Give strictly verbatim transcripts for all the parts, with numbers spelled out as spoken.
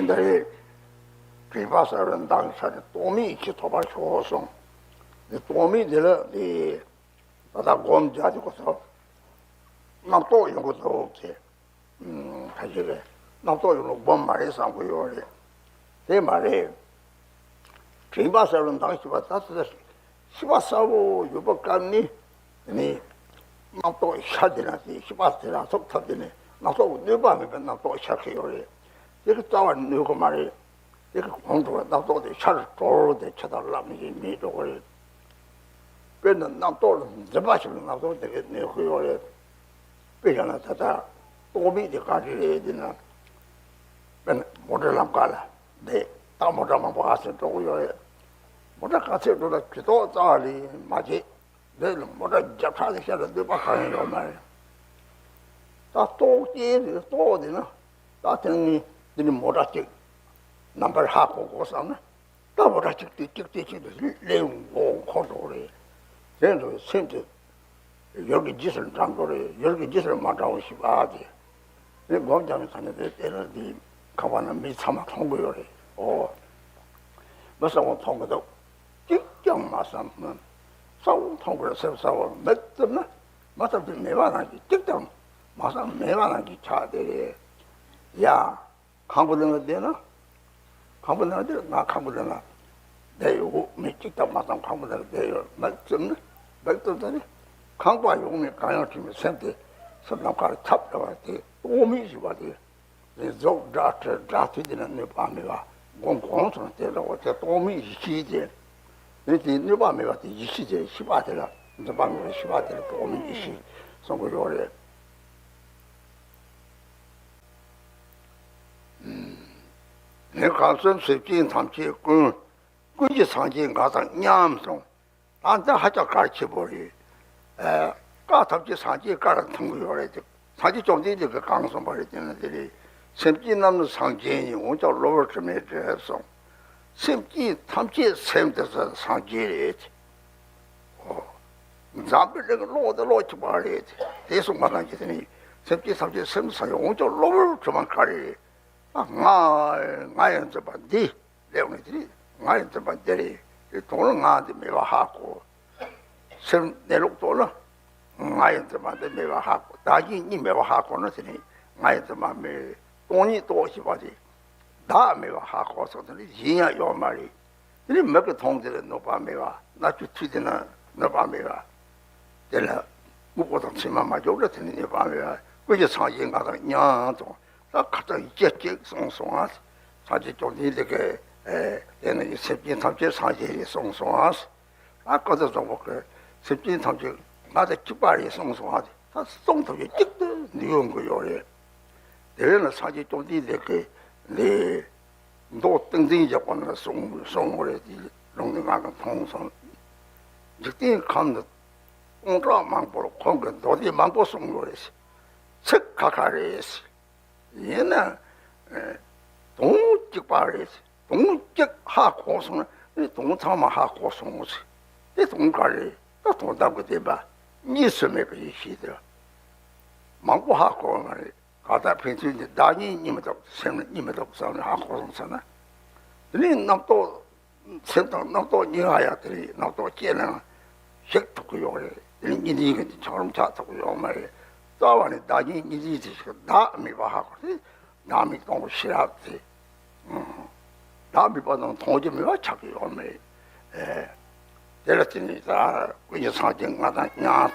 འདི་རེད། དྲེགས་པ་བསལ་བའི་མདངས་ཤར་ཏེ། རྟོག་མེད་ཡེ་ཤེས་ཐོབ་པར་ཤོག་གསུངས། འདི་རྟོག་མེད་འདི་ལ་འདི་ད་ལྟ་སྒོམ་རྒྱག་དུས་སྐབས་སུ་རྣམ་རྟོག་ཡོང་གི་འདུག་ཟེར། ཨུམ། ཁ་ཤས་ཀྱིས་རྣམ་རྟོག་ཡོང་ན་སྒོམ་མ་རེད་བསམ་གྱི་ཡོད་རེད། དེ་མ་རེད། དྲེགས་པ་བསལ་བའི་མདངས་ཤར་བ་ད་ལྟ་ཤེས་པ་གསལ་པོ་ཡོད་པ་སྐབས་ནི། དེ་ནི་རྣམ་རྟོག་ཤར་དེ་ན་དེ་ཤེས་པ་དེ་ལ་ཐོབ་ཐབས་དེ་ནི་རྣམ་རྟོག་གནོད་པ་མེད་པའི་རྣམ་རྟོག་ཤར་གྱི་ཡོད་རེད། དེ་གི་རྩ་བ་ནས་གནོད་ཀྱི་མ་རེད། དེ་གི་གོང་དུ་རྣམ་རྟོག་དེ་ཤར་འགྲོ་དེ་ཆ་དང་ལམ་ཞིག་མེད་འགྲོ་གི་རེད། དཔེར་ན་རྣམ་རྟོག་ལ་འཛིན་པ་ཞིག་ལ་རྣམ་རྟོག་དེ་གི་གནོད་ཀྱི་ཡོད་རེད། དཔེ་བཞག་ན་ད་ལྟ་རྟོག་མེད་དེ་ག་རེ་རེད་དེ་ན། དཔེར་ན་མོ་ཊ་ལམ་ཁ་ལ་བསྡད། ད་མོ་ཊ་མང་པོ་ཨ་ཟེར་འགྲོ་གི་ཡོད་རེད། མོ་ཊ་ག་ཚད་འགྲོ་ན་ཇུས་གཏོགས་རྩ་བ་ནས་མ་བྱེད། འདི་ལ་མོ་ཊ་བརྒྱ་ཕྲག་ཅིག་བཤད་ན་གནོད་པ་གང་ཡང་ཡོད་མ་རེད། ད་རྟོག་གེ་རེད། རྟོག་དེ་ན་ད་དེ་ནི་འདི་ནི་མོ་ཊ་གཅིག་ནམ་བར་ཧ་གོ་དགོས་བསམ་ན། ད་མོ་ཊ་གཅིག་དེ་གཅིག་དེ་གཅིག་དེ་སླེབས་འགོ་འཁོར་འགྲོ་གི་རེད། དེ་ཚོ་སེམས་དེ་ཡུལ་གྱི་རྗེས་སུ་འབྲང་དགོས་རེད། ཡུལ་གྱི་རྗེས་སུ་མ་འབྲང་བ་ཞིག་ཨ་དེ། དེ་སྒོམ་རྒྱག་མི་ཚང་མས་དེ་དེ་ལ་དེ་ཁ་བ་ན་མི་ཚང་མ་མཐོང་གི་ཡོད་རེད། ཨོ། མི་ཚང་མ་མཐོང་གི་འདུག་གཅིག་ཀྱང་མ་བསམ་ན། གསལ་པོ་མཐོང་གི་རེད། སེམས་གསལ་པོ་མི་བརྩིས་ན་མ་བསམ་དེ་མེད་པ་ནང་བཞིན། གཅིག་ཀྱང་མ་བསམ་མེད་པ་ནང་བཞིན་ཆགས་བསྡད་རེད། ཡ། ཁང་པ་ནང་ལ་བསྡད་ན། ཁང་པ་ནང་བསྡད་ན། ང་ཁང་པ་ནང་ལ་བསྡད་ཡོད། མི་གཅིག་ཀྱང་མ་བསམ་ཁང་པ་ནང་ལ་བསྡད་ཡོད། མ་བསམ་ན། མ་བསམ་ན་ནི་ཁང་པ་ཡོང་མེད་གང་ཡང་དྲན་མེད་སེམས་དེ་སེམས་ནམ་མཁའ་ལ་ཁྱབ་བསྡད་པ་དེ་རྟོག་མེད་ཞེས་པ་དེ། དེ་རྫོགས་སྒྲ་ཁྲིད་སྒྲ་ཐོས་དེ་ན་གནོད་པ་མེད་པ། སྒོམ་གོང་སོང་དེ་ལ་འོ་དེ་རྟོག་མེད་ཡེ་ཤེས་དེ། དེ་དེ་གནོད་པ་མེད་པ་དེ་ཡེ་ཤེས་དེ་ཤེས་པ་དེ་ལ་འཛིན་པ་མེད་པའི་ཤེས་པ་དེ་ལ་རྟོག་མེད་ཡེ་ཤེས་གསུང་གི་ཡོད་རེད། ནི་གང་གསུམ་གཟི་བརྗིད་ཐམས་ཅད་ཀུན། ཀུན་གྱི་སངས་རྒྱས་ང་དང་མཉམ་གསུངས། ད་འདི་ཧ་ཅང་གལ་ཆེ་པོ་རེད། ཨ། བཀའ་ཐམས་ཅད་སངས་རྒྱས་བཀའ་ལ་མཐུན་གྱི་ཡོད་རེད་དེ། སངས་རྒྱས་བཅོམ་ལྡན་འདས་ཀྱིས་གང་གསུངས་པ་རེད་ཅེ་ན་དེ་རེད། སེམས་ཅན་རྣམས་ནི་སངས་རྒྱས་ཡིན། འོན་ཀྱང་གློ་བུར་དྲི་མས་བསྒྲིབས་གསུངས། སེམས་ཅན་ཐམས་ཅད་སེམས་དེ་ཚོ་སངས་རྒྱས་རེད། འཛམ་བུའི་གླིང་གི་གློག་དེ་གློག་གཅིག་པ་རེད། དེ་གསུངས་པ་ནང་བཞིན་དེ་ནི་སེམས་ཅན་ཐམས་ཅད་སེམས་སངས་རྒྱས། འོན་ཀྱང་གློ་བུར་དྲི་མ་ག་རེ་རེད། ད་ང་ང་ཡང་འཛིན་པ་འདི་ལེགས་ནས་དེ་ནི་ང་ཡང་འཛིན་པ་འདི་རེད། དེ་དོན་ལ་ང་འདི་མེད་པ་ཧ་གོ། སེམས་གནས་ལུགས་དོན་ལ་ང་ཡང་འཛིན་པ་འདི་མེད་པ་ཧ་གོ། བདག་གཉིས་གཉིས་མེད་པ་ཧ་གོ་ན་དེ་ནི་ང་ཡང་འཛིན་པ་མེད། སྟོང་ཉིད་རྟོགས་ཤེས་པ་དེ། བདག་མེད་པ་ཧ་གོ་སོང་། དེ་ནི་གཞན་ཡང་ཡོད་མ་རེད། དེ་ནི་མིག་གིས་མཐོང་དེ་ལ་གནོད་པ་མེད་པ། རྣ་ཆུ་ཐོས་དེ་ན་གནོད་པ་མེད་པ། དེ་ལ་མིག་སྤུ་དང་མཆི་མ་མ་འཇོག་ལ་དེ་ནི་གནོད་པ་མེད་པ། ཀུན་གྱི་སངས་རྒྱས་ང་དང་མཉམ་དང་། ད་ཁ་ཙ་ཡི་གེ་གཅིག་གསུངས་སོང་ང་། སངས་རྒྱས་བཅོམ་ལྡན་འདས་ཀྱིས། ཨེ། དེ་ནི་སེམས་ཅན་ཐམས་ཅད་སངས་རྒྱས་རེད་གསུངས་སོང་ང་། ད་ཀུན་ཏུ་བཟང་པོ་གི་སེམས་ཅན་ཐམས་ཅད་ང་དང་གཅིག་པ་རེད་གསུངས་སོང་ང་། ད་གསུང་ཐུབ་ཀྱི་གཅིག་ཏུ་འདུས་ཡོང་གི་ཡོད་རེད། དེ་བས་ན་སངས་རྒྱས་བཅོམ་ལྡན་འདས་ཀྱིས་འདི་མདོ་ཏིང་འཛིན་རྒྱག་པ་ན་གསུངས་གསུངས་ཡོད་རེད། དེ་ལུང་འདི་ང་གིས་མཐོང་སོང་། འཇིག་རྟེན་ཁམས་ནི་སྟོང་ཕྲག་མང་པོར་ཁོང་གིས་མདོ་སྡེ་མང་པོ་གསུངས་ཡོད་རེད། ཚིག་ཁ་ཁ་རེད། ཡིན་ན། ཨེ། དོན་གཅིག་པ་རེད། དོན་གཅིག་ཧ་གོ་སོང་ན་ནི་དོན་ཚང་མ་ཧ་གོ་སོང་ཟེར། དེ་དོན་ག་རེ་རེད། ད་དོན་དམ་པའི་བདེན་པ་གཉིས་སུ་མེད་པའི་ཡེ་ཤེས་དེ། མང་པོ་ཧ་གོ་བ་མ་རེད། གང་ལྟར་ཕན་ཚུན་གྱི་བདག་ཉིད་གཉིས་མི་རྟོགས། སེམས་ནི་གཉིས་མི་རྟོགས་བསམ་ནས་ཧ་གོ་སོང་ཟེར་ན། དེ་ནས་རྣམ་རྟོག་སེམས་དང་རྣམ་རྟོག་གཉིས་ཀ་ཡང་དེ་རེད། རྣམ་རྟོག་སྐྱེས་ན་ཞིག་ཐུབ་ཀྱི་ཡོད་རེད། དེ་ནི་གཉིས་འཛིན་གྱི་འཆགས་རུམ་ཆགས་ཐུབ་ཀྱི་ཡོད་མ་རེད། རྩ་བ་ནས་བདག་ཉིད་གཉིས་འཛིན་དེ་ཞིག་བདག་མེད་པ་ཧ་གོ་སྟེ། བདག་མེད་སྟོང་པའི་ཤེས་རབ་དེ། བདག་མེད་པ་དང་མཐོང་རྒྱུ་མེད་པ་ཆགས་ཀྱི་ཡོད་མ་རེད། ཨེ། དེ་ལ་བརྟེན་ནས་ད་ཀུན་གྱི་སངས་རྒྱས་ང་དང་མཉམ་དང་།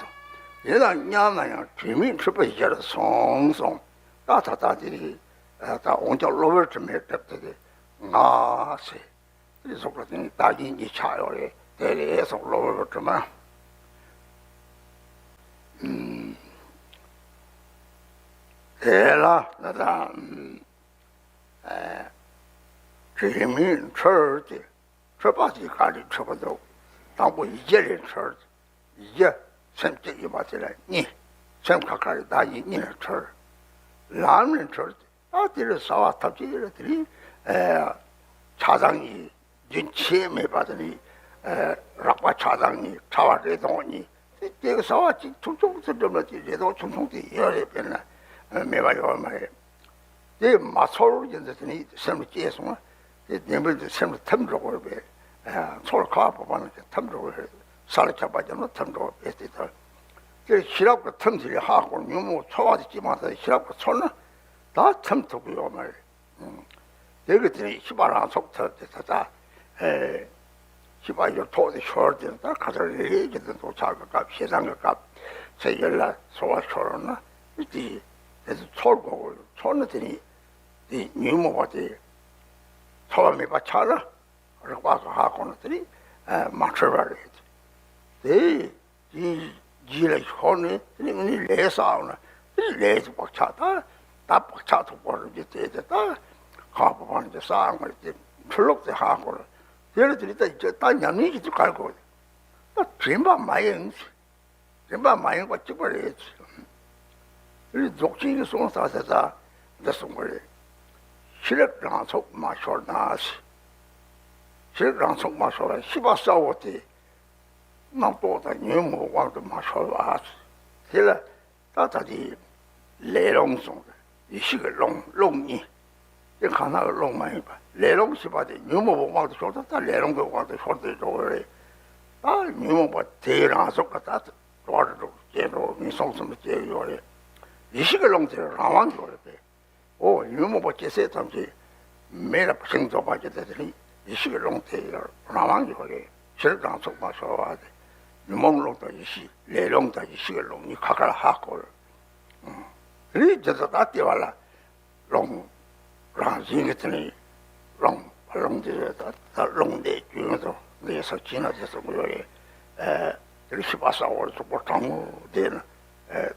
དེ་དང་མཉམ་ན་ཡང་དྲི་མེད་འཁྲུལ་པའི་གཞིར་སོང་གསུངས། ད་ད་ད་དེ་རེད། ད་འོན་ཀྱང་གློ་བུར་དྲི་མས་བསྒྲིབས་ཏེ་ང་ཟེར། དེ་སོགས་ལ་བརྟེན་ནས་བདག་གཉིས་གཉིས་ཆགས་ཡོད་རེད། དེ་ལས་སོགས་གློ་བུར་དྲི་མ། ཨུམ། དེ་ལ་ད་ལྟ་ཨུམ། ཨེ། དྲི་མས་འཁྲུལ་ཏེ། འཁྲུལ་པ་དེ་ག་རེ་འཁྲུལ་གྱི་འདུག་དང་པོ་ཡིད་ཀྱི་ལས་འཁྲུལ། ཡིད་སེམས་གཅིག་ཡིན་པ་དེ་ལ་གཉིས། སེམས་ཁ་ཁ་རེ་བདག་ཉིད་གཉིས་ལ་འཁྲུལ། ལམ་ལ་འཁྲུལ། ད་དེ་ལ་བྱ་བ་ཐམས་ཅད་ལ་དེ་ནི། ཨེ། ཆགས་སྡང་གི་རྒྱུན་ཆད་མེད་པ་དེ་ནི། ཨེ། རགས་པ་ཆགས་སྡང་གཉིས། ཕྲ་བ་རེ་དོགས་གཉིས། དེ་དེ་གི་བྱ་བ་གཅིག་ཆུང་ཆུང་ཙམ་འགྲུབ་ན་དེ་རེ་དོགས་ཆུང་ཆུང་དེ་ཡོད་རེད། དཔེར་ན་མེད་པ་ཡོད་མ་རེད། དེ་མ་ཚོར་བར་དེ་ནི་སེམས་ལ་སྐྱེས་སོང་ན། དེ་བདེན་པའི་དེ་སེམས་ལ་ཐིམ་འགྲོ་དགོས་པས། ཚོར་ཁ་བ་བབས་ན་དེ་ཐིམ་འགྲོ་དགོས་རེད། ས་ལ་ཁྱབ་པ་ཀྱང་ན་ཐིམ་འགྲོ་བས། དེ་ལྟར་དེ་ཤེས་རབ་ཀྱི་ཐིམ་དེ་ལས་ཧ་གོ། ཉོན་མོངས་ཚོར་བ་དེ་སྐྱེས་མ་ཐག་ཤེས་རབ་ཀྱིས་ཚོར་ན་ད་ཐིམ་ཐུབ་ཀྱི་ཡོད་མ་རེད། དེ་གི་དེ་ནི་ཤེས་པ་རང་ཚུགས་ཐུབ་དེ་ད་ལྟ། ཤེས་པ་ཡོད་ཐོག་དེ་ཤོར་དེ་ད་ཁ་ཚ་རེ་རེ་གི་དེ་འདུག་ཆགས་ཀྱི་སྐབས་ཞེ་སྡང་གི་སྐབས་ཚེ་ཡོད་ལ་ཚོར་བ་ཤོར་ན་དེ་དེ་ཚོར་དགོས། ཚོར་ན་དེ་ནི་དེ་ཉོན་མོངས་པ་དེ་ཚོར་བ་མེད་པ་ཆགས་ན་རིག་པ་གི་ཧ་གོ་ན་དེ་ནི་མ་འཁྲུལ་བ་རེད། དེ། དེའི་རྗེས་ལ་ཤོར་ནས་དེ་ནི་ལས་བསགས་ན་དེ་ནི་ལས་ཀྱི་བག་ཆགས་དང་ད་བག་ཆགས་ཐུག་པ་རུ་གྱི་དེ་དེ་ད་ཁ་བ་བ་ནི་བསགས་མ་རེད། དེ་འཁྲུལ་ལོག་དེ་ཧ་གོ་ལ་དེ་ལ་དེ་ནི་ད་ད་ཉམས་ལེན་གྱི་དུས་གར་གོ་ད་དྲན་པ་མ་ཡེངས། དྲན་པ་མ་ཡེངས་པ་གཅིག་པ་རེད། དེ་ནི་རྫོགས་ཆེན་གྱི་གསུང་ས་དེ་ད་འདི་གསུང་གི་རེད། ཤེས་རབ་རང་ཚུགས་མ་ཤོར་ན། ཤེས་རབ་རང་ཚུགས་མ་ཤོར་བ་ཤེས་པ་གསལ་བོ་དེ། རྣམ་རྟོག་དང་ཉོན་མོངས་དབང་དུ་མ་ཤོར་བ། དེ་ལ་ད་ལྟ་དེ་ལས་རླུང་གསུངས་ཏེ་ཡེ་ཤེས་ཀྱི་རླུང་རླུང་གཉིས། དེ་གང་ཟག་གི་རླུང་མ་ཡིན་པ་ལས་རླུང་ཞེས་པ་དེ་ཉོན་མོངས་པའི་དབང་དུ་ཤོར་ཏེ་ད་ལས་རླུང་གི་དབང་དུ་ཤོར་ཏེ་འགྲོ་གི་རེད། ད་ཉོན་མོངས་པ་དེའི་རང་གཟུགས་ཀྱི་ད་འགྲོ་བ་རིགས་དྲུག་སྐྱེ་འགྲོ་ངན་སོང་གསུམ་དུ་སྐྱེ་གི་ཡོད་རེད། ཡེ་ཤེས་ཀྱི་རླུང་དེ་རང་དབང་ཡོད་རེད་པས། ཨོ་ཉོན་མོངས་པ་སྐྱེ་ཚད་ཐམས་ཅད་མེད་ལ་ཞིང་རྫོགས་པ་ཇི་ལྟར་དེ་ནི་ཡེ་ཤེས་ཀྱི་རླུང་དེ་རང་དབང་ཡོད་རེད། ཤེས་རབ་རང་ཚུགས་མ་ཤོར་བ་དེ། ཉོན་མོངས་རླུང་དང་ཡེ་ཤེས་ལས་རླུང་དང་ཡེ་ཤེས་ཀྱི་རླུང་གཉིས་ཁ་ཁ་ལ་ཧ་གོ་རེད། རེད་ཇི་ལྟར་ད་ལྟེ་བ་ལ་རླུང་རང་བཞིན་གྱི་དེ་ནི་རླུང་རླུང་དེ་རེད། ད་ད་རླུང་དེ་རྒྱུན་དུ་འདི་ས་ཕྱིན་ན་དེ་སོང་གི་ཡོད་རེད། དེ་ནི་ཤེས་པ་གསལ་བོར་གཟུགས་པོ་གྲང་མོ་དེ་ན་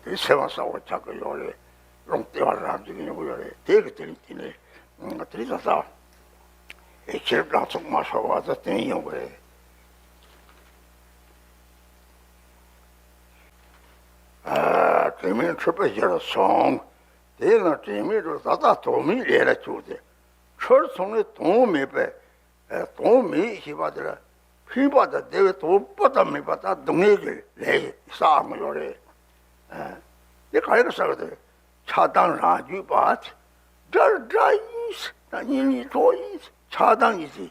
དེ་སེམས་པ་གསལ་བོར་ཆགས་ཀྱི་ཡོད་རེད། རླུང་ལྟེ་བ་རང་བཞིན་ཡོང་གི་ཡོད་རེད། དེ་གི་དེ་ནི་དེ་ནི་དེ་ནི་ད་ལྟ་ཨེ་ཤེས་རབ་རང་ཚུགས་མ་ཤོར་བ་ད་བསྟན་ཡོང་གི་རེད། ཨ་དྲན་མེད་འཁྲུལ་པའི་གཞིར་སོང་། དེས་ན་དྲན་མེད་དུ་ད་ལྟ་དོན་མེད་ལས་ལ་འཇུག་སྟེ། འཁྲུལ་སོང་ནས་དོན་མེད་པའི། ཨ་དོན་མེད་ཞེས་པ་དེ་ལ་ཕན་པ་དང་བདེ་བའི་དོན་པོ་ཙམ་མེད་པ་དང་སྡུག་བསྔལ་གྱི་ལས་བསགས་མ་ཡོད་རེད། ཨ་དེ་ག་རེ་ག་ཟེར་བ་དེ། ཆགས་སྡང་རང་རྒྱུད་པ། དགྲ་དགྲ་ཡིན། ད་གཉེན་ཉེ་གྲོགས་ཡིན། ཆགས་སྡང་ཡིན་ཟེར་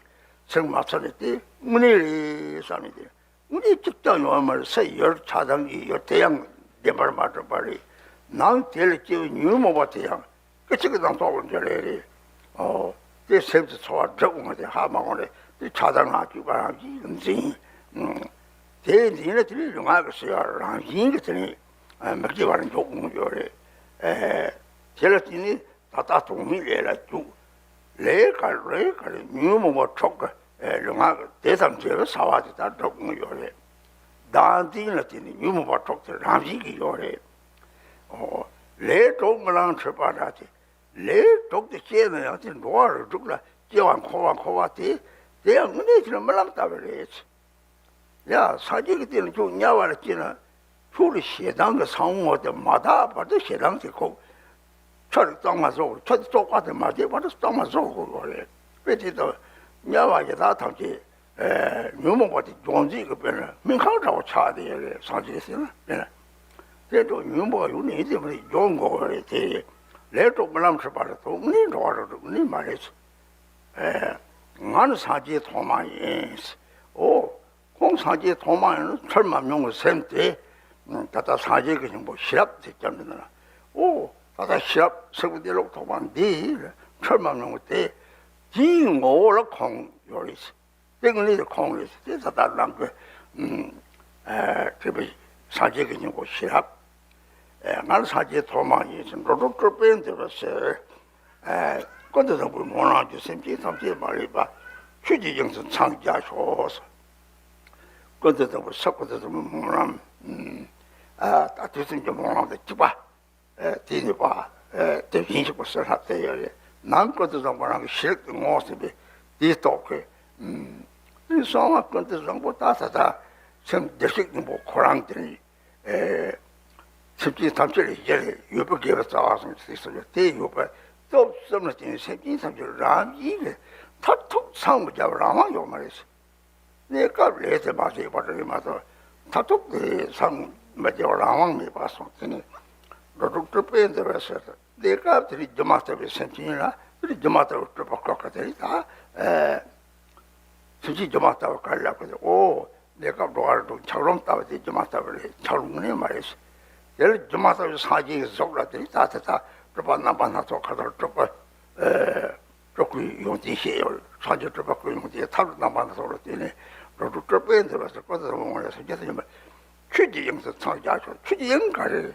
ཚིག་མ་ཚར་ནས་དེ་དངོས་གནས་རེད་བསམ་ནས་དེ། དངོས་གནས་གཅིག་ཀྱང་ཡོད་མ་རེད། སེམས་ཡོད་ཆགས་སྡང་གི་ཡོད་དེ་ཡང་བདེན་པར་མ་གྲུབ་པ་རེད། ནང་དེ་ལ་སྐྱེ་བའི་ཉོན་མོངས་པ་དེ་ཡང་སྐད་ཅིག་གི་ནང་ཐོག་ལ་འབྱོར་རེ་རེད། ཨོ། དེ་སེམས་ཀྱི་ཚོར་བ་སྒྲུབ་འོང་དེ་ཧ་མ་གོ་རེད། དེ་ཆགས་སྡང་ང་སྤྱོད་པ་རང་གིས་འཛིན། ཨང་། དེ་འཛིན་ན་དེ་ནི་ལུས་ངག་གི་སེམས་རང་བཞིན་གྱི་དེ་ནི་མི་དགེ་བར་འཇོག་འོང་འབྱོར་རེད། ཨེ། དེ་ལ་དེ་ནི། ད་ལྟ་དོན་མེད་ལས་ལ་འཇུག་ལས་ག་རེ་ག་རེ་ཉོན་མོངས་པ་འཕྲོག་གི་ལུས་ངག་གི་དེ་དང་འབྲེལ་བའི་བྱ་བ་དེ་དག་སྒྲུབ་དགོས་ཡོད་རེད། བདག་འཛིན་ལ་བརྟེན་ནས་ཉོན་མོངས་པ་འཕྲོག་དེ་རང་བཞིན་གྱིས་ཡོད་རེད། ཨོ། ལས་གྲོགས་རྨི་ལམ་འཁྲུལ་པ་འདྲ་སྟེ། ལས་གྲོགས་དེ་སྐྱེས་ན་ཡང་དེ་འགྲོ་བ་རིགས་དྲུག་ལ་སྐྱེ་བ་འཁོར་བ་འཁོར་བ་དེ་དེ་ཡང་དངོས་གནས་དེ་ལ་རྨི་ལམ་ལྟ་བུ་རེད། ཡ། སངས་རྒྱས་ཀྱི་སྟེང་ལ་ཁྱོད་དམྱལ་བ་ལ་སྐྱེས་ན། ཁྱོད་ལ་ཞེ་སྡང་གི་ཚང་བོ་དེ་མ་དག་བར་དུ་ཞེ་སྡང་དེ་ཁོ། ཆོས་རིག་གཙང་མ་བཟོ་དགོས། ཆོས་དེ་རྟོགས་པ་དེ་མ་བདེ་བར་དུ་གཙང་མ་བཟོ་དགོས་པ་རེད། དཔེ་དེ་ལྟར་དམྱལ་བ་ཡི་དྭགས་ཐམས་ཅད། ཨེ། ཉོན་མོངས་པ་དེ་སྦྱོང་རྩིས་ཀྱི་དཔེར་ན་སྨན་ཁང་འདྲ་བོ་ཆགས་བསྡད་ཡོད་རེད། སངས་རྒྱས་ཟེར་ན་དཔེར་ན། དེ་འདྲ་ཉོན་མོངས་པ་ཡོང་ནས་དེ་མ་རེད། སྦྱོང་དགོས་པ་རེད། དེ་ལས་གྲོགས་རྨི་ལམ་འཁྲུལ་པ་རེད། དོན་དངོས་གནས་འགྲོ་བ་རིགས་དྲུག་ནི་མ་རེད། ཨེ། ང་ནི་སངས་རྒྱས་ཐོག་མ་ཡིན། ཨོ། ཁོང་སངས་རྒྱས་ཐོག་མ་ཡིན་ན་འཁྲུལ་མ་མྱོང་བའི་སེམས་དེ། ད་ལྟ་སངས་རྒྱས་ཀྱི་སྙིང་པོ་ཤེས་རབ་དེ་སྐྱབས་འགྲོ་ན། ཨོ། ད་ལྟ་ཤེས་རབ་ཚིག་པོ་འདི་ལོག་ཐོག་མ་འདི་འཁྲུལ་མ་མྱོང་བ་དེ། དེའི་ངོ་བོ་ལ་ཁོང་ཡོད་རེད། དེ་ངོས་ནས་ཁོང་རེད། དེ་ད་ལྟ་ནང་གི། ཨ། དེ་བས་སངས་རྒྱས་ཀྱི་སྙིང་པོ་ཤེས་རབ། ཨ། ང་ནི་སངས་རྒྱས་ཐོག་མ་ཡིན་ཟེར། འགྲོ་དྲུག་སྤྲུལ་པས་འདི་རུ་གསལ། ཨ། ཀུན་ཏུ་བཟང་པོའི་སྨོན་ལམ་གྱིས་སེམས་ཅན་ཐམས་ཅད་མ་ལུས་པ། ཆོས་ཀྱི་དབྱིངས་སུ་འཚང་རྒྱ་ཤོག་ཀུན་ཏུ་བཟང་པོ་ས། ཀུན་ཏུ་བཟང་པོའི་སྨོན་ལམ། ཨ། ད་དུས་གསུམ་གྱི་སྨོན་ལམ་དང་གཅིག་པ། ཨ། དེ་ནི་པ། ཨ། དེ་བཞིན་གཤེགས་པ་གསལ་བཏབ་བསྟན་ཡོད་རེད། ནང་ཀུན་ཏུ་བཟང་པོ་རང་གི་ཤེས་རིག་ཏུ་ངོ་ཟིན་པའི་དེའི་སྟོབས་ཀྱིས། ཨ། གསང་བ་ཀུན་ཏུ་བཟང་པོ་ད་ད་ད་སེམས་བདེ་གཤེགས་སྙིང་པོ་ཁོ་རང་དེ་ནི། ཨེ། སེམས་ཅན་ཐམས་ཅད་ལ་ཡོད་པའི་དགེ་བའི་རྩ་བ་གསུམ་ཞིག་གསུངས་ཡོད། དེ་ཡོད་པའི་སྟོབས་གསུམ་ལ་བརྟེན་ནས་སེམས་ཅན་ཐམས་ཅད་རང་བཞིན་གྱིས་མཐར་ཐུག་ཚང་མ་རྒྱབ་རང་དབང་ཡོད་མ་རེད། གནས་སྐབས་ལས་དེ་མ་བྱས་པ་རེད་མ་གཏོགས། མཐར་ཐུག་དེ་ཚང་མ་རྒྱབ་རང་དབང་མེད་པ་སོང་། དེ་ནི་འགྲོ་དྲུག་སྤྲུལ་པས་འདི་རུ་གསལ། དེ་སྐབས་དེ་ནི་སྒྱུ་མ་ལྟ་བུའི་སེམས་ཅན་ལ་དེ་ནི་སྒྱུ་མ་ལྟ་བུའི་སྤྲུལ་པ་བཀོད་པ་དེ་ནི་ད་ཨེ། སེམས་ཅན་སྒྱུ་མ་ལྟ་བུ་ག་རེ་ལབ་དགོས་ཏེ། ཨོ། གནས་སྐབས་འགྲོ་བ་རིགས་དྲུག་འཁྱགས་རོམ་ལྟ་བུ་དེ་སྒྱུ་མ་ལྟ་བུ་རེད། འཁྱགས་རོམ་དངོས་གནས་མ་རེད། དེ་ལ་སྒྱུ་མ་ལྟ་བུའི་སངས་རྒྱས་ཀྱི་གཟུགས་ལ་དེ་ནི་ད་དེ་ལྟར་སྤྲུལ་པ་རྣམ་པ་སྣ་ཚོགས་གང་ལྟར་སྤྲུལ་པ། ཨེ། སྤྲུལ་སྐུའི་ཡོན་ཏན་བཤད་ཡོད། སངས་རྒྱས་སྤྲུལ་པ་སྐུའི་ཡོན་ཏན་ཐབས་རྣམ་པ་སྣ་ཚོགས་ལ་བརྟེན་ནས་འགྲོ་དྲུག་སྤྲུལ་པས་འདུལ་བ་ཟེར་བཀོད་དེ་འོང་བ་ལས་སངས་རྒྱས་སུ་ཡིན་པ། ཆོས་ཀྱི་དབྱིངས་སུ་འཚང་རྒྱ་ཤོག་ཆོས་ཀྱི་དབྱིངས་ག་རེ་རེད།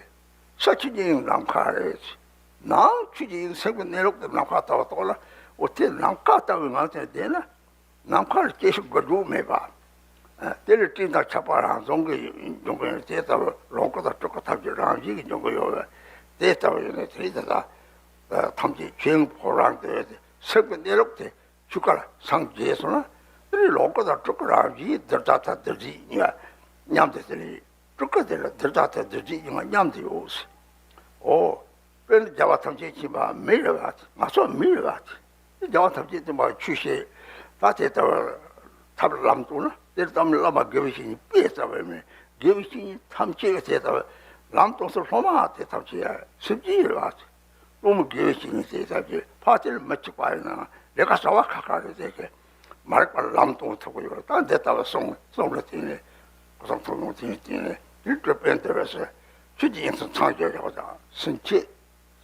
ས་ཆུ་གཉིས་ནམ་མཁའ་རེད། ནང་ཆོས་ཀྱི་དབྱིངས་སེམས་ཀྱི་གནས་ལུགས་དེ་ནམ་མཁའ་ལྟ་བུ་རྟོགས་ལ། འོ་དེ་ནམ་མཁའ་ལྟ་བུའི་ངང་ཚུལ་བསྡད་ན། ནམ་མཁའ་ལ་སྐྱེ་ཤི་འགོར་འགྱུར་མེད་པ། ཨ། དེ་ལས་སྤྲིན་དང་ཆར་པ་རང་བྱུང་གི་འབྱུང་གི་ཡོད། དེ་ལྟ་བུ་ལོངས་སྐུ་དང་སྤྲུལ་སྐུ་ཐམས་ཅད་རང་བཞིན་གྱིས་འབྱུང་གི་ཡོད་པས། དེ་ལྟ་བུ་ཡིན་ན་དེ་རིང་དེ་དག་ཐམས་ཅད་ཆོས་དབྱིངས་ཕོ་བྲང་དུ་སེམས་ཀྱི་གནས་ལུགས་དེ་ཆུ་ཀ་ལ་སངས་རྒྱས་སོང་ན། དེ་ནི་ལོངས་སྐུ་དང་སྤྲུལ་སྐུ་རང་བཞིན་འདིར་བདག་དང་འདིར་གཟིགས་གཉིས་ཀ་མཉམ་དུ། དེ་ནི་སྤྲུལ་སྐུ་དེ་ལ་འདིར་བདག་དང་འདིར་གཟིགས་གཉིས་ཀ་མཉམ་དུ་ཡོད། ཨོ། དཔེར་ན་རྒྱལ་བ་ཐམས་ཅད་མཁྱེན་པ་མི་རེད་པ། ང་ཚོ་མི་རེད་པ། རྒྱལ་བ་ཐམས་ཅད་མཁྱེན་པ་ཆོས་བཤད། ད་དེ་ལྟ་བུ་ཐབས་ལམ་བསྟན་ན། དེ་ལྟ་བུ་བླ་མ་དགེ་བའི་བཤེས་གཉེན་དཔེ་ལྟ་བུ་མིན། དགེ་བའི་བཤེས་གཉེན་ཐམས་ཅད་དེ་ལྟ་བུ་ལམ་སྟོན་ས་སློབ་མ་དེ་ཐམས་ཅད་སེམས་ཅན་རེད་པ། སློབ་མ་དགེ་བའི་བཤེས་གཉེན་དེ་ཐམས་ཅད་ཕར་དེ་ལ་མི་གཅིག་པ་ཡིན་ན་ལས་ཀ་བྱ་བ་ཁག་ཁག་རེད། དེ་གས་མ་རིག་པ་ལམ་སྟོན་ཐུབ་ཀྱི་ཡོད་རེད། ད་འདི་ལྟ་བུ་གསུང་གསུང་ལ་བརྟེན་ནས། སྐུ་གསུང་ཐུགས་དབྱངས་དེ་ལ་བརྟེན་ནས་དེ་སྤྲུལ་པས་འདུལ་བ་ཟེར། ཆོས་ཀྱི་དབྱིངས་སུ་འཚང་རྒྱ་ཤོག་དང་། སེམས་བསྐྱེད།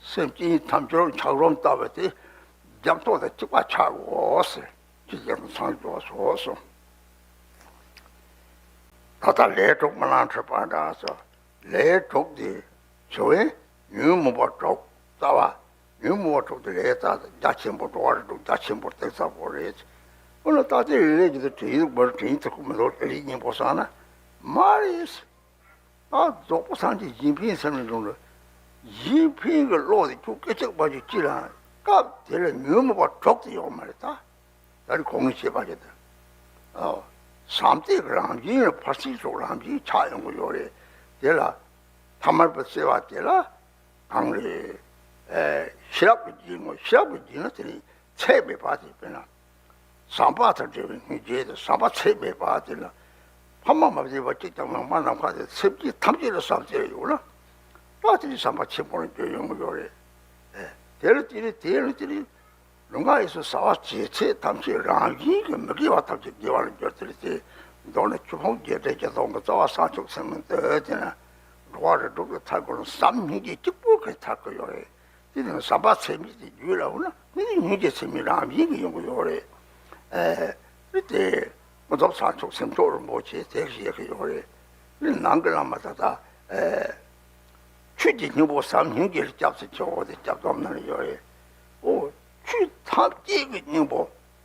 སེམས་ཅན་ཐམས་ཅད་འཁྱགས་རོམ་ལྟ་བུ་དེ་རྒྱ་མཚོ་དང་གཅིག་པ་ཆགས་དགོས་ཟེར། ཆོས་ཀྱི་དབྱིངས་སུ་འཚང་རྒྱ་ཤོག་གསུངས། ད་ལྟ་ལས་དྲུག་རྨི་ལམ་འཁྲིད་པ་འདྲ་ཟེར། ལས་དྲུག་དེ་ཞུ་བས་ཉོན་མོངས་པ་དྲུག་རྩ་བ། ཉོན་མོངས་པ་དྲུག་དེ་ལས་རྩ་རྒྱ་ཆེན་པོ། འགྲོ་བ་རིགས་དྲུག་རྒྱ་ཆེན་པོ་སྟེང་ས་པོ་རེད། འོ་ན་ད་ལྟའི་ལས་ཀྱི་དེ་དྲན་ཡོད་མ་རེད། དྲན་ཐུབ་ཀྱི་མི་འདུག་ལས་གཉིས་པོ་བསགས་ན་མ་རེད། ད་རྫོགས་པ་སངས་རྒྱས་ཞིན་ཕིང་ཟེར་ནས་འདུག་ལ། ཞིན་ཕིང་གི་བློ་དེ་ཁྱོད་སྐད་ཅིག་མ་གཅིག་ཅི་ལ། སྐབས་དེ་ལ་ཉོན་མོངས་པ་དྲུག་དེ་ཡོད་མ་རེད་ད། ད་རེས་ཁོང་གིས་བཤད་པ་ཞིག་དང་། ཨོ། བསམ་གཏན་གྱི་རང་བཞིན་ལ་ཕར་ཕྱིན་སོགས་རང་བཞིན་ཆགས་ཡོང་གི་ཡོད་རེད། དེ་ལ་ཐ་མལ་པ་བརྩེ་བ་དེ་ལ་གང་རེད། ཨེ། ཤེས་རབ་ཀྱི་རྒྱན་ངོ་། ཤེས་རབ་ཀྱི་རྒྱན་ལ་དེ་ནི་ཚད་མེད་པ་དེ། དཔེར་ན་ཟམ་པ་དང་འབྲེལ་བའི་སྙིང་རྗེ་དེ། ཟམ་པ་ཚད་མེད་པ་དེ་ལ་ཕ་མ་མ་བསྡད་པ་གཅིག་ཀྱང་མེད་པ། ནམ་མཁའ་དེ་ཚད་མེད་ཐམས་ཅད་ལ་བསམ་གཏན་ཡོད་ལ། ད་དེ་ནི་ཟམ་པ་ཆེན་པོ་ལ་འགྱུར་ཡོང་གི་ཡོད་རེད། ཨེ། དེ་ལ་དེ་ནི་དེ་ལ་དེ་ནི། ལུས་ངག་ཡིད་གསུམ་ཟ་བ་བྱེད་ཚད་ཐམས་ཅད་རང་བཞིན་གྱིས་མི་དགེ་བ་ཐམས་ཅད་དགེ་བ་ལ་འགྱུར། དེ་ལ་དེ་མདོར་ན་ཆོས་ཕུང་བརྒྱད་བྲལ་གྱི་དོན་གྱི་རྩ་བ་བྱང་ཆུབ་སེམས་ལ་འདོད་དེ་ན། འགྲོ་བ་རིགས་དྲུག་གི་ཐར་དགོས་ན་ཟམ་སྙིང་རྗེ་གཅིག་པོ་གིས་ཐར་གྱི་ཡོད་རེད། དེ་ནི་ཟམ་པ་ཚད་མེད་དེ་རྒྱུད་ལ་འོང་ན་དེ་ནི་སྙིང་རྗེ་ཚད་མེད་རང་བཞིན་གྱིས་ཡོང་གི་ཡོད་རེད། ཨེ། དེ་ཀུན་རྫོབ་བྱང་ཆུབ་སེམས་མཆོག་རིན་པོ་ཆེ་དེ་བཤད་ཀྱི་ཡོད་རེད། དེ་ནང་གི་བླ་མ་ད་ལྟ་ཨེ། ཆོས་ཀྱི་སྙིང་པོ་ཟམ་སྙིང་རྗེ་ལ་སྐྱབས་སུ་མཆིའོ་དེ་སྐྱབས་སྡོམ་ནང་ཡོད་རེད། ཨོ། ཆོས་ཐམས་ཅད་ཀྱི་སྙིང་པོ་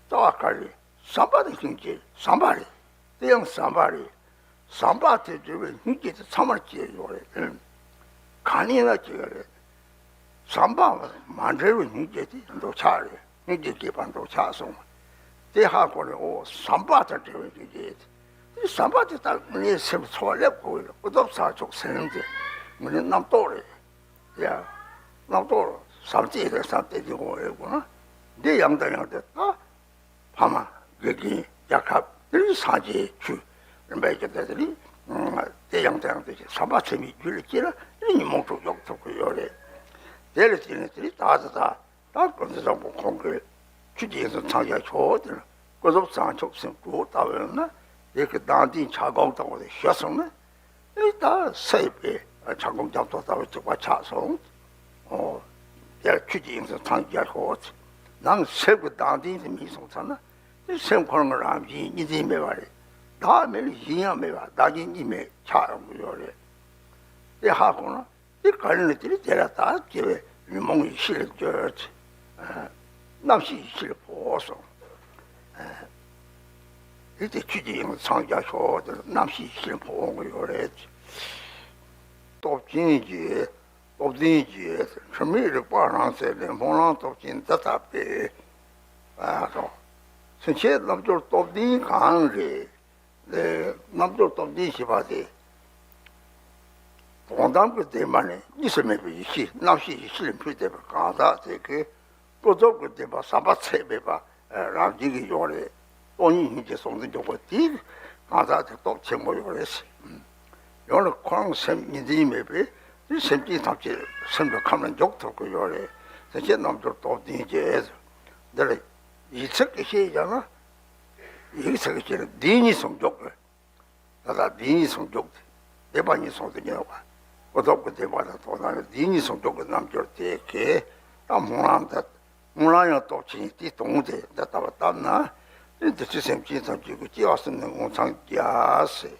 རྩ་བ་ག་རེ། ཟམ་པ་དང་སྙིང་རྗེ། ཟམ་པ་རེད། དེ་ཡང་ཟམ་པ་རེད། ཟམ་པ་དེ་འབྲེལ་བའི་སྙིང་རྗེ་དེ་ཚང་མར་སྐྱེས་ཡོད་རེད། གང་ཡིན་ན་སྐྱེ་གི་རེད། ཟམ་པ་མ་འབྲེལ་བའི་སྙིང་རྗེ་དེ་འདོད་ཆགས་རེད། སྙིང་རྗེ་སྐྱེས་པ་འདོད་ཆགས་སོང་བ། དེ་ཧ་གོ་ནས་ཨོ་ཟམ་པ་དང་འབྲེལ་བའི་སྙིང་རྗེ་དེ། དེ་ཟམ་པ་དེ་ལྟར་ངའི་སེམས་འཚོ་བ་སླེབས་དགོས་ཡོད། ཀུན་རྫོབ་བྱང་ཆུབ་སེམས་དེ་ངའི་རྣམ་རྟོག་རེད། ཡ། རྣམ་རྟོག་ཟམ་གཏད་རེད། ཟམ་གཏད་དེ་དགོས་རེད་དགོས་ན། འདི་ཡང་དང་ཡང་དེ་ལྟ། ཕ་མ། དགེ་རྒན། རྒྱལ་ཁབ། དེ་རིང་སངས་རྒྱས་ཆོས་རིམ་པས་ཀྱི་དེ་རིང་། དེ་ཡང་དང་ཡང་དེ་ཟམ་པ་ཚད་མེད་རྒྱུད་ལ་སྐྱེས་ན་དེ་རིང་ཉོན་མོངས་དྲུག་གཡོག་ཐུབ་ཀྱི་ཡོད་རེད། དེ་ལ་བརྟེན་ནས་དེ་རིང་ད་ད་ད་ད་ཀུན་རྫོབ་བཟང་པོ་ཁོང་གིས་ཆོས་ཀྱི་དབྱིངས་སུ་འཚང་རྒྱ་ཤོག་དེ་ལ་ཀུན་རྫོབ་བྱང་ཆུབ་སེམས་དྲུག་ལྟ་བུ་ཡོད་ན། དེ་གི་གདངས་ལྡན་ཆ་སྒོམ་ལྟ་བུ་དེ་ཞུས་སོང་ན། ཨེ། ད་སད་པའི་ཆ་སྒོམ་རྒྱ་མཚོ་ལྟ་བུ་གཅིག་པ་ཆགས་སོང་། ཨོ། དེ་ལ་ཆོས་ཀྱི་དབྱིངས་སུ་འཚང་རྒྱ་ཤོག་ནང་སེམས་ཀྱི་གདངས་ལྡན་དེ་མེད་སོང་ཙང་ན། དེ་སེམས་ཁོ་རང་རང་བཞིན་གཉིས་འཛིན་མེད་པ་རེད། བདག་མེད་ལ་གཞན་ཡང་མེད་པ། བདག་གཞན་གཉིས་མེད་ཆགས་ཡོང་གི་ཡོད་རེད། དེ་ཧ་གོ་ན། དེ་ག་རེ་ནི་དེ་ནི་དེ་ལ་བདག་སྐྱེ་བའི་ཉོན་མོངས་ཡེ་ཤེས་ལ་འགྱུར་ཏེ། རྣམ་ཤེས་ཡེ་ཤེས་ལ་འཕོ་སོང་། དེ་དེ་ཆོས་ཀྱི་དབྱིངས་སུ་འཚང་རྒྱ་ཤོག་དེ་རྣམ་ཤེས་ཡེ་ཤེས་ལ་འཕོ་འོང་གི་ཡོད་རེད། སྟོབས་ཆེན་གྱི་སྟོབས་ལྡན་གྱི་འཁྲུལ་མེད་རིག་པ་རང་གསལ་ལས། སྨོན་ལམ་སྟོབས་ཆེན་འདི་ལྟ་སྟེ། ཨ་སོ། སེམས་ཅན་རྣལ་འབྱོར་སྟོབས་ལྡན་གང་རེད། རྣལ་འབྱོར་སྟོབས་ལྡན་ཞེས་པ་དེ། དོན་དམ་གྱི་བདེན་པ་ནི་གཉིས་སུ་མེད་པའི་ཡེ་ཤེས། རྣམ་ཤེས་ཡེ་ཤེས་ལ་འཕོས་བསྡད་པ་གང་ཟག་དེ་གིས་ཀུན་རྫོབ་ཀྱི་བདེན་པ་ཟམ་པ་ཚད་མེད་པ་རང་བཞིན་གྱིས་ཡོད་རེད། སྟོང་ཉིད་སྙིང་རྗེ་ཟུང་དུ་འཇུག་པ་དེ་གང་ཟག་དེ་སྟོབས་ཆེན་པོ་ཡོད་རེད། ཡང་ན་ཁོ་རང་སེམས་གཉིས་འཛིན་མེད་པའི་ དེ་སེམས་ཅན་ཐམས་ཅད་སེམས་ཀྱི་ཁམས་ལ་འཇོག་ཐུབ་ཀྱི་ཡོད་རེད། དེ་ཕྱིར་རྣལ་འབྱོར་སྟོབས་ལྡན་གྱིས། འདི་ལ་ཡིག་ཚིག་གིས་བཤད་ཀྱང་ན། ཡིག་ཚིག་གིས་བཤད་ན་བདེན་གཉིས་སུ་འཇོག་གི། ད་ལྟ་བདེན་གཉིས་སུ་འཇོག་སྟེ། བདེན་པ་གཉིས་སུ་འཇོག་པ། སྐུ་སྟོབས་ཀྱི་བདེན་པ་དང་དོན་དམ་བདེན་གཉིས་སུ་འཇོག་གི་རྣལ་འབྱོར་དེ་གིས་ད་སྨོན་ལམ་དང་། སྨོན་ལམ་ཡང་སྟོབས་ཆེན་དེ་དང་དེ་འདི་ལྟ་བུ་བཏབ་ན། དེ་འདི་ཚོའི་སེམས་ཅན་ཐམས་ཅད་ཀྱི་སྐྱེ་བ་གསུམ་ནས་མངོན་འཚང་རྒྱ་ཟེར།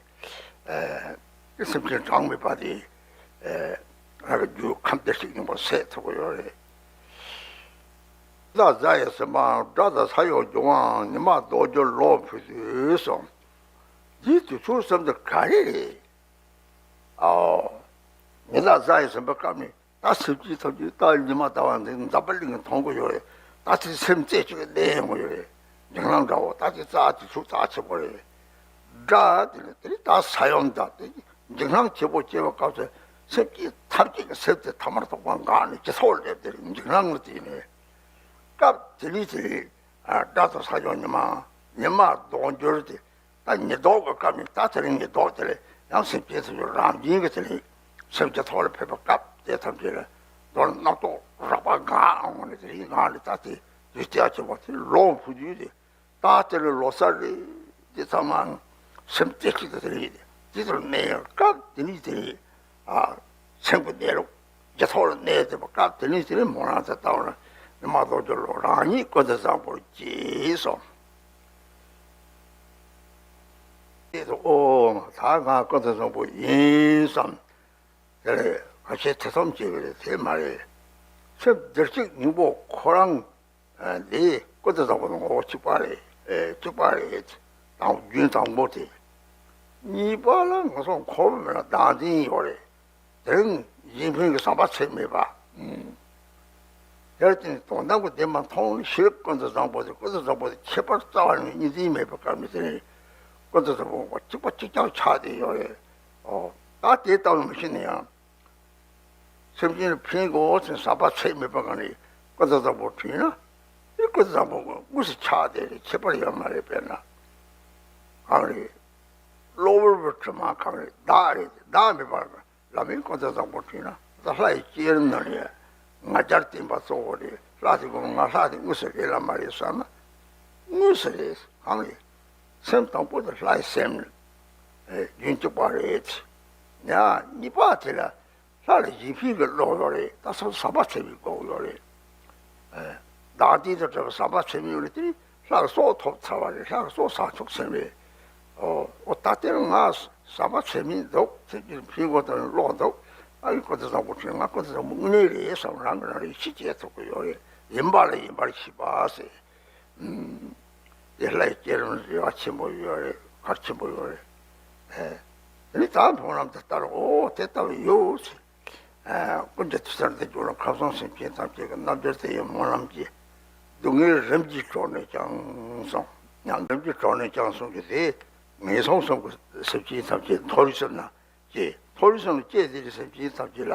ཨེ། དེ་སེམས་ཅན་གྲངས་མེད་པ་དེ། ཨེ། རང་གི་རྒྱུད་ཁམས་བདེ་གཤེགས་སྙིང་པོ་ཟད་ཐུབ་ཀྱི་ཡོད་རེད། ད་གཟའ་ཡི་ཟིན་པའམ་དགྲ་དང་ས་ཡོམ་འབྱུང་བའམ་ཉི་མ་ལྡོག་འགྱུར་ལོ་འཕོ་དུས་སམ། འདིའི་དུས་ཚོད་གསུམ་དེ་ག་རེ་རེད། ཨོ། ཉི་ཟླ་གཟའ་ཡི་ཟིན་པའི་སྐབས་ནས། ད་སེམས་ཅན་ཐམས་ཅད་ད་ཉི་མ་ཟླ་བ་འདི་འཛམ་བུ་གླིང་གིས་མཐོང་གི་ཡོད་རེད། ད་དེ་སེམས་རྩེ་གཅིག་གིས་གནས་ཡོང་གི་ཡོད་རེད། འཇིགས་སྣང་འདྲ་བོ་ད་དེ་རྩ་དེ་ཚུགས་རྩ་ཆེ་པོ་རེད། དགྲ་དེ་ནི་དེ་ནི་ད་ས་ཡོམ་དང་དེ་འཇིགས་སྣང་ཆེ་པོ་སྐྱེ་བའི་སྐབས་སུ་སེམས་ཅན་ཐམས་ཅད་ཀྱི་སེམས་དེ་ཐ་མལ་རྟོག་པ་འགགས་ནས་ཇེ་ཚོགས་སླེབས་ཏེ་འཇིགས་སྣང་ལ་བརྟེན་ནས། སྐབས་དེ་ནི་དེ་ནི་དགྲ་དང་ས་ཡོམ་ཉི་མ་ཉི་མ་ལྡོག་འགྱུར་དེ། ད་ཉི་ལྡོག་གི་སྐབས་ནི་ད་དེ་རིང་ཉི་ལྡོག་དེ་ལས་ཡང་སེམས་ཅན་ཐམས་ཅད་རང་བཞིན་གྱིས་དེ་ནི་སེམས་ཀྱི་ཐོག་ལ་ཕེབས་པའི་སྐབས་དེ་ཐམས་ཅད་ལ་མདོར་རྣམ་རྟོག་རགས་པ་འགག་འོང་ནས་དེ་རིང་འགག་ནས་ད་དེ་དུས་དེ་ཡང་བྱེད་པ་དེ་ལོ་འཕོ་དུས་དེ། ད་དེ་ལས་ལོ་གསར་རེད། དེ་ཚང་མ་སེམས་རྩེ་གཅིག་ཏུ་དེ་རིང་དེ་དེ་ལྟར་གནས་ཡོད་སྐབས་དེ་ནི་དེ་རིང་ཨ། སེམས་ཀྱི་གནས་ལུགས་ཇེ་ཐོག་ལ་གནས་ཏེ་པ་སྐབས་དེ་ནས་དེ་ནས་སྨོན་ལམ་དེ་བཏབ་ན་ཉི་མ་ལྡོག་འགྱུར་ལོ་རང་ཉིད་ཀུན་ཏུ་བཟང་པོར་གྱིས་སོ། དེ་ཚོ་ཨོ་ད་ང་ཀུན་ཏུ་བཟང་པོ་ཡིན་བསམ། དེ་ལས་ཁ་ཆེ་ཐེ་ཚོམ་བྱེད་པ་རེད་དེ་མ་རེད། སེམས་བདེ་གཤེགས་སྙིང་པོ་ཁོ་རང་འདི་ཀུན་ཏུ་བཟང་པོ་ངོ་བོ་གཅིག་པ་རེད། གཅིག་པ་རེད། དང་རྒྱུན་དང་པོ་དེ། གཉིས་པ་ལ་ང་ཚོ་འཁོར་བ་མེད་ལ་བདག་འཛིན་ཡོད་རེད། དེ་རིང་ཡིན་ཕན་གྱི་བསམ་པ་ཚད་མེད་པ། དེར་བརྟེན་དོན་དམ་གྱི་བདེན་པ་མཐོང་ཤེས་ཀུན་ཏུ་བཟང་པོ་དེ་ཀུན་ཏུ་བཟང་པོ་དེ་ཁྱད་པར་རྩ་བ་ནས་གཉིས་འཛིན་མེད་པའི་སྐབས་ནས་དེ་ནི་ཀུན་ཏུ་བཟང་པོ་གཅིག་པ་གཅིག་རྐྱང་ཆགས་བསྡད་ཡོད་རེད། ཨོ། ད་དེ་ལྟ་བུ་མི་ཤེས་ན་ཡང་། སེམས་ཅན་ལ་ཕན་དགོས་ཟེར་བསམ་པ་ཚད་མེད་པ་གང་ནས་ཀུན་ཏུ་བཟང་པོ་བྱུང་ན། དེ་ཀུན་ཏུ་བཟང་པོ་དངོས་སུ་ཆགས་བསྡད་རེད། ཁྱད་པར་ཡོད་མ་རེད། དཔེར་ན། གང་རེད། གློ་བུར་བའི་དྲི་མ་གང་རེད། བདག་རེད། བདག་མེད་པར་ལམ་མིན་ཀུན་ཏུ་བཟང་པོ་བྱུང་ན་ད་ལྷ་ཡི་བསྐྱེད་རིམ་ནང་ནས་ང་རྒྱལ་བརྟན་པ་གཙོ་བོ་རེད། ལྷ་དེ་དགོས་ང་ལྷ་དེ་དངོས་སུ་རེད་ལ་མ་རེད་བསམ་ན། དངོས་སུ་རེད། གང་རེད། སེམས་དང་པོ་དེ་ལྷ་ཡི་སེམས་རྒྱུན་གཅིག་པ་རེད། ཡང་གཉིས་པ་དེ་ལ་ལྷ་ལ་ཡིད་ཕན་གྱི་བློ་ཡོད་རེད། ད་སོ་སོ་བསམ་པ་ཚད་མེད་དགོས་ཡོད་རེད། བདག་ལྟའི་དང་བྲལ་བའི་བསམ་པ་ཚད་མེད་ཡོད་རེད། དེ་ནི་ལྷ་ལ་སྲོག་ཐོབ་ཚར་བ་རེད། ལྷ་ལ་སྲོག་ཟ་ཆོག་ཟེར་བས། ཨོ་ད་དེ་ལ་ང་བསམ་པ་ཚད་མེད་འདུག་ཚེ་འདིར་ཕན་དགོས་དང་བློ་འདུག་ཨ་ཡི་ཀུན་ཏུ་བཟང་པོ་བྱུང་ང་ཀུན་ཏུ་བཟང་པོ་དངོས་གནས་རེད་བསམ་རང་གི་རང་རེ་ཤི་བྱེད་ཐུབ་ཀྱི་ཡོད་རེད། ཡིན་པ་ལ་ཡིན་པར་ཤེས་པ་ཟེར། དེ་ལྷའི་བསྐྱེད་རིམ་རེ་བ་ཆེན་པོ་ཡོད་རེད། གལ་ཆེན་པོ་ཡོད་རེད། ཨེ། དེ་ནི་ད་སྨོན་ལམ་དེ་ལྟར་འོ་དེ་ལྟ་བུ་ཡོད་ཟེར། ཨེ། ཀུན་གྱི་ཐུགས་སྲས་འདི་བརྒྱུད་ལ་ཁམས་གསུམ་སེམས་ཅན་ཐམས་ཅད་ཀྱི་རྣལ་འབྱོར་དེ་ཡི་སྨོན་ལམ་གྱིས། སྡུག་བསྔལ་རིམ་གྱིས་བྲལ་ནས་ཀྱང་གསུངས། ཡང་རིམ་གྱིས་བྲལ་ནས་ཀྱང་གསུངས་ཀྱི་དེ་ངན་སོང་གསུམ་གྱི་སེམས་ཅན་ཐམས་ཅད་མཐོ་རིས་གསུམ་ན། ཀྱི་མཐོ་རིས་སུ་སྐྱེས་ཏེ་སེམས་ཅན་ཐམས་ཅད་ལ་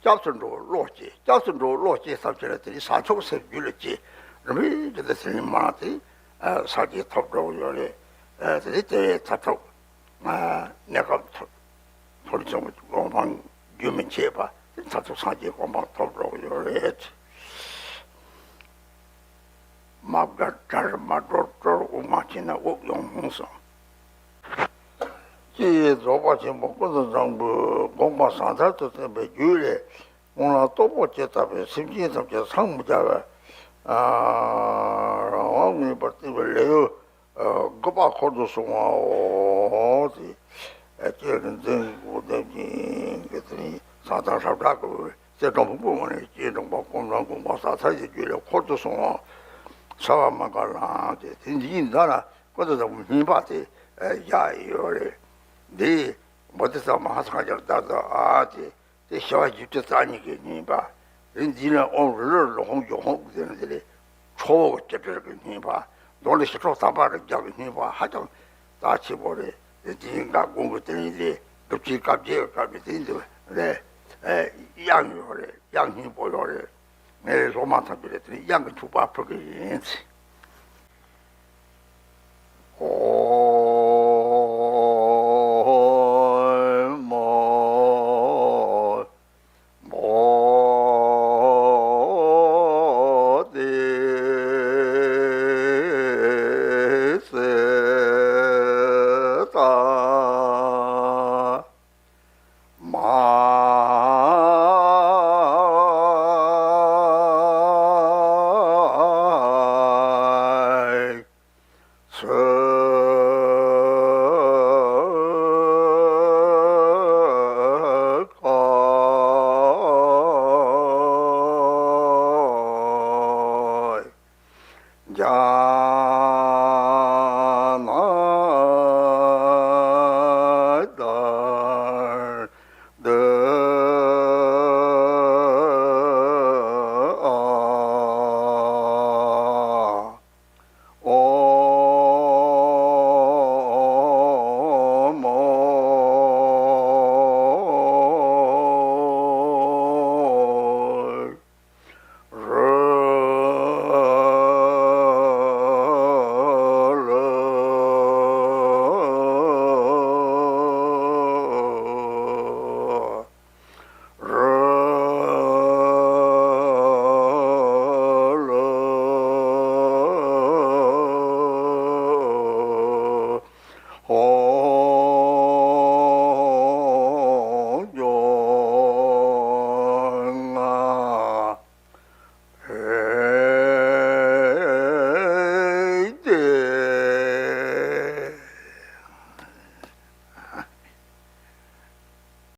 སྐྱབས་སུ་འགྲོ་བའི་བློ་སྐྱེ། སྐྱབས་སུ་འགྲོ་བའི་བློ་སྐྱེས་ཐམས་ཅད་ལ་དེ་ནི་ཟ་ཆོག་ཟེར་རྒྱུད་ལ་སྐྱེ། རིམ་པས་ཀྱི་དེ་ནི་མ་དེ་ས་སྐྱེ་ཐོབ་འགྲོ་གི་ཡོད་རེད། དེ་ནི་དེ་མཐར་ཐུག་གནས་སྐབས་མཐོ་རིས་སུ་གོ་འཕང་རྒྱུན་མི་འཆད་པ་དེ་མཐར་ཐུག་སངས་རྒྱས་གོ་འཕང་ཐོབ་འགྲོ་གི་ཡོད་རེད། མ་བསྒར་དགྲར་མ་གྲོལ་གྲོལ། དབུགས་མ་ཆད་ན་དབུགས་ཡོང་ངོ་གསུངས། ཀྱེ་རྫོགས་པ་ཆེན་པོ་ཀུན་ཏུ་བཟང་པོས་དགོངས་པ་ཟང་ཐལ་དུ་བསྟན་པའི་རྒྱུད་ལས། སྨོན་ལམ་སྟོབས་པོ་ཆེ་ལྟ་བུས་སེམས་ཅན་ཐམས་ཅད་འཚང་མི་རྒྱ་བའི་རང་དབང་མེད་པར་བསྟན་པའི་ལེའུ་དགུ་པ་འཁོར་དུ་སོང་བའོ། ཀྱེ་རིག་འཛིན་སྐུ་ལྡན་ཅིང་གི་དེ་ནི་ས་དང་ཧྲག་སྒྲ་གི་གསེར་སྦྲམ་ཕུང་པོའི་ངང་ནས་ཀྱེ་འབྲོང་པ་ཀུན་བཟང་དགོངས་པ་ཟང་ཐལ་གྱི་རྒྱུད་ལས་འཁོར་དུ་སོང་བ་ཟབ་པ་མ་འགགས་ལམ་སྟེ། དེ་འདིའི་མདའ་ལ་ཀུན་ཏུ་བཟང་པོ་སྨིན་པ་དེ་བཞག་ཡོད་རེད། འདི་བོ་དྷི་ས་ཏྭ་མ་ཧཱ་སངས་རྒྱས་ལ་བདག་ཏུ་ཨ་སྟེ། དེ་ཞི་བ་བཅུ་གཅིག་རྩ་གཉིས་ཀྱི་སྨིན་པ། རེད། འདི་ནས་ཨོཾ་རི་ལི་ལོ་ཧོཾ་ཇོ་ཧོཾ་ཟེར་ནས་དེ་ལས་ཁྲོ་བོ་གི་སྐྱེ་འབྲས་ཀྱི་སྨིན་པ། མདོ་ལས་ཞི་ཁྲོ་དམ་པ་རིགས་བརྒྱ་གི་སྨིན་པ་ཧ་ཅང་རྩ་ཆེ་པོ་རེད། དེ་འདིའི་འགག་སྒོ་གི་དེ་ནས་དེ་སྒྲུབ་ཆེན་བཀའ་བརྒྱད་ཀྱི་སྐབས་ནས་དེ་འདི་ལས་དབྱངས་ཡོད་རེད། དབྱངས་སྙན་པོ་ཡོད་རེད། ངའི་སློབ་མ་ཐམས་ཅད་ལ་དེ་ནས་དབྱངས་ཀྱི་འཁྱུག་པ་ཕུལ་གི་ཡིན།